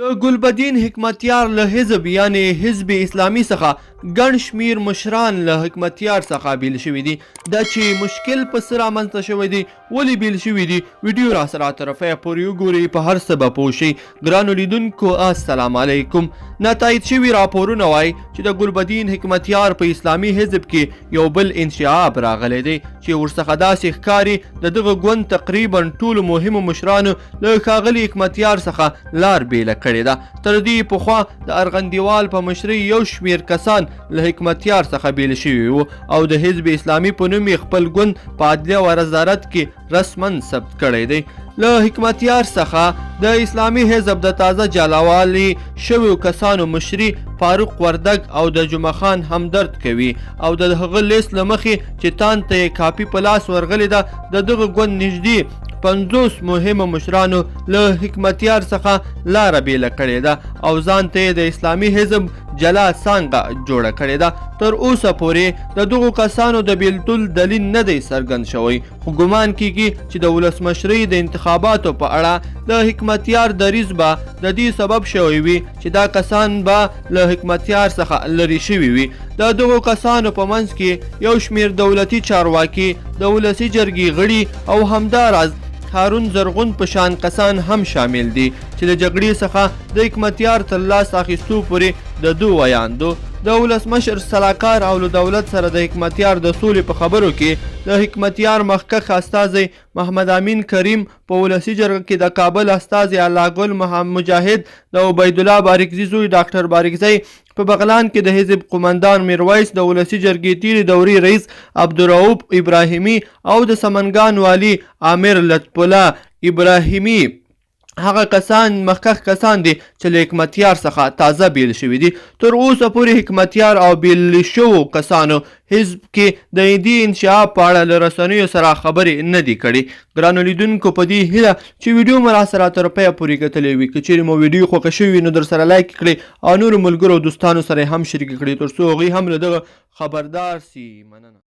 د ګلبدین حکمتیار له حزب یعنې حزب اسلامي څخه ګڼ شمیر مشران له حکمتیار څخه بیل شوي دي. دا چې مشکل په څه رامنځته شوی دی، ولې بیل شوي دي، ویډیو راسره تر پایه پورې وګورئ، په هر څه به پوه شئ. ګرانو لیدونکو السلام علیکم. ناتایید شوي راپورونه وایي چې د ګلبدین حکمتیار په اسلامي حزب کې یو بل انشعاب راغلی دی چې ورڅخه داسې ښکاري د دغه ګوند تقریبا ټولو مهمو مشرانو له ښاغلي حکمتیار څخه لار بیله کړې ده. تر دې پخوا د ارغندیوال په مشرۍ یو شمیر کسان له حکمتیار څخه بیل شوي وو او د حزب اسلامي په نوم یې خپل ګوند په عدلیه وزارت کې رسما ثبت کړی دی. له حکمتیار څخه د اسلامي حزب د تازه جلاوالي شویو کسانو مشري فاروق وردګ او د جمعه خان همدرد کوي او د هغه لیست له مخې چې تاند ته یې کاپي په لاس ورغلې ده، د دغه ګوند نږدې 50 مهمو مشرانو له حکمتیار څخه لاره بیله کړې ده او ځان ته یې د اسلامي حزب جلا څانګه جوړه کړې ده. تر اوسه پورې د دغو کسانو د بیلتون دلیل نه دی څرګند شوی، خو ګمان کیږي چې د ولسمشرۍ د انتخاباتو په اړه د حکمتیار دریځ به د دې سبب شوی وي چې دا کسان به له حکمتیار څخه لرې شوي وي. د دغو کسانو په منځ کې یو شمیر دولتي چارواکي، د ولسي جرګې غړي او همداراز هارون زرغون په شان کسان هم شامل دي چې له جګړې څخه د حکمتیار تر لاس اخیستو پورې د ده ویاند و. د ولسمشر سلاکار او له دولت سره د حکمتیار د سولې په خبرو کې د حکمتیار مخکښ استازی محمد امین کریم، په ولسي جرګه کې د کابل استازی الله ګل مجاهد، د عبیدالله بارکزي زوی ډاکټر بارکزی، په بغلان کې د حزب قومندان میرویس، د ولسي جرګې تېرې دورې رئیس عبدالرؤف ابراهیمي او د سمنګان والي امیر لطف الله ابراهیمي هغه کسان مخکښ کسان دي چې له حکمتیار څخه تازه بیل شوي دي. تر اوسه پورې حکمتیار او بیل شوو کسانو حزب کې د دې انشعاب په اړه له رسنیو سره خبرې نه دي کړې. ګرانو لیدونکو، په دې هیله چې ویډیو مو راسره تر پایه پورې کتلې وي. که چیرې مو ویډیو خوښه شوې وي نو درسره لایک کړئ او نورو ملګرو او دوستانو سره یې هم شریکې کړئ تر څو هغوی هم له دغه خبردار سي. مننه.